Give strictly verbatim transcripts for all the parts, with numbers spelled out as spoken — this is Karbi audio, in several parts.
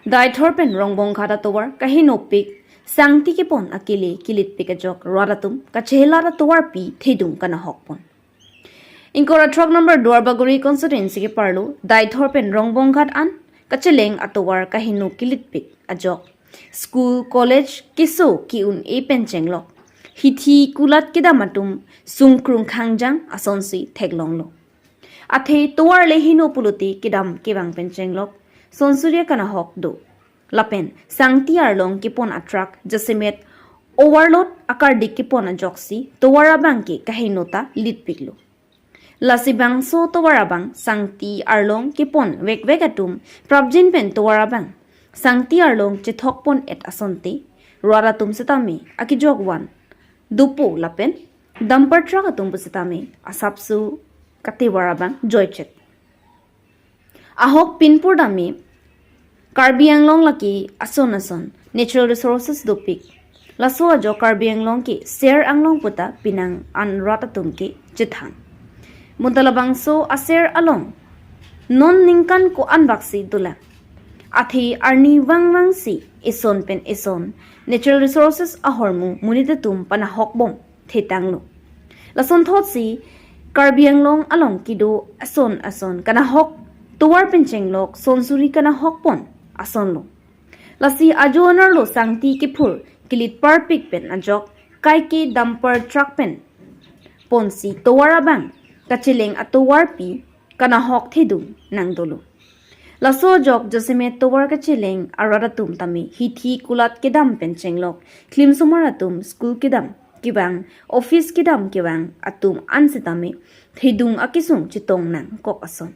Deithor pen Rongbonghat atovar kahinopik, sangti kepon akele kilitpik ajok rat atum kachehelat atovarpi thedung kanahokpon. Ingkoi ra throk number Duarbagori constituency keparlo Deithor pen Rongbonghat an kacheleng atovar kahino kilitpik ajok school, college keso ke-un-e pen chenglok hithi kulat kedam atum sungkrung khangjang asonsi theklonglo. Athe tovar le hino pulote kedam kevang pen chenglok sonsuri akanahok do. Lapen sangti arlong kepon atruck jasemet overload akardik kepon ajoksi tovar abang ke kaheno ta litpiklo. Lasi bangso tovar abang sangti arlong kepon vekvek atum prapjin pen tovar abang sangti arlong chethokpon-et asonte rat atum setame akejok van dopo lapen dumper truck atum pu setame asapso katovar abang joichet. Ahok pinpur dame Karbi Anglong lake ason ason natural resources dopik. Laso ajok Karbi Anglong ke ser anglong puta pinang an rat atum ke chethan. Bonta labangso aser along non ningkan ko-an baksi dolang. Athe arni vangvangsi eson pen eson natural resources ahormu monit atum panahokbom thetanglo. Lasonthotsi Karbi Anglong along kedo ason ason kanahok tovar pen chenglok sonsuri kanahokpon asonlo. Lasi ajo anerlo sangti kephur kilit parpik pen ajok kaike dumper truck pen ponsi tovar abang kacheleng atovarpi kanahok thedung nangdolo. Laso ajok jasemet tovar kacheleng arat atum tame hithi kulat kedam pen chenglok klimsomar atum school kedam kevang, office kedam kevang atum an setame thedung akesung chetong nangkok ason.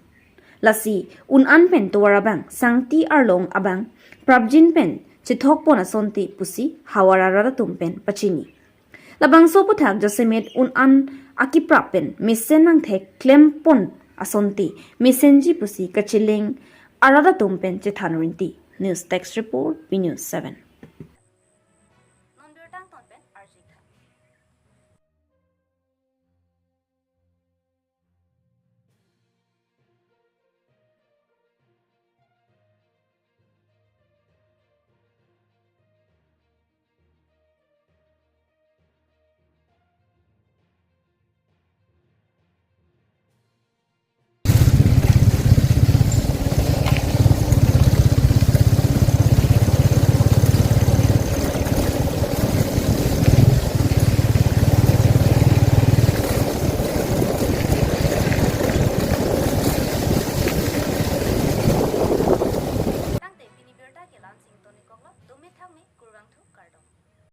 Lasi un-an pen tovar abang sangti arlong abang prapjin pen chethokpon asonte pusi havar arat atum pen pachini. Labangso aphuthak jasemet un-an akeprap pen mesen nangthek klempon asonte mesenji pusi kacheleng arat atum pen chethan rinti. News Desk Report, B News seven. Non birta angton pen R J Khan.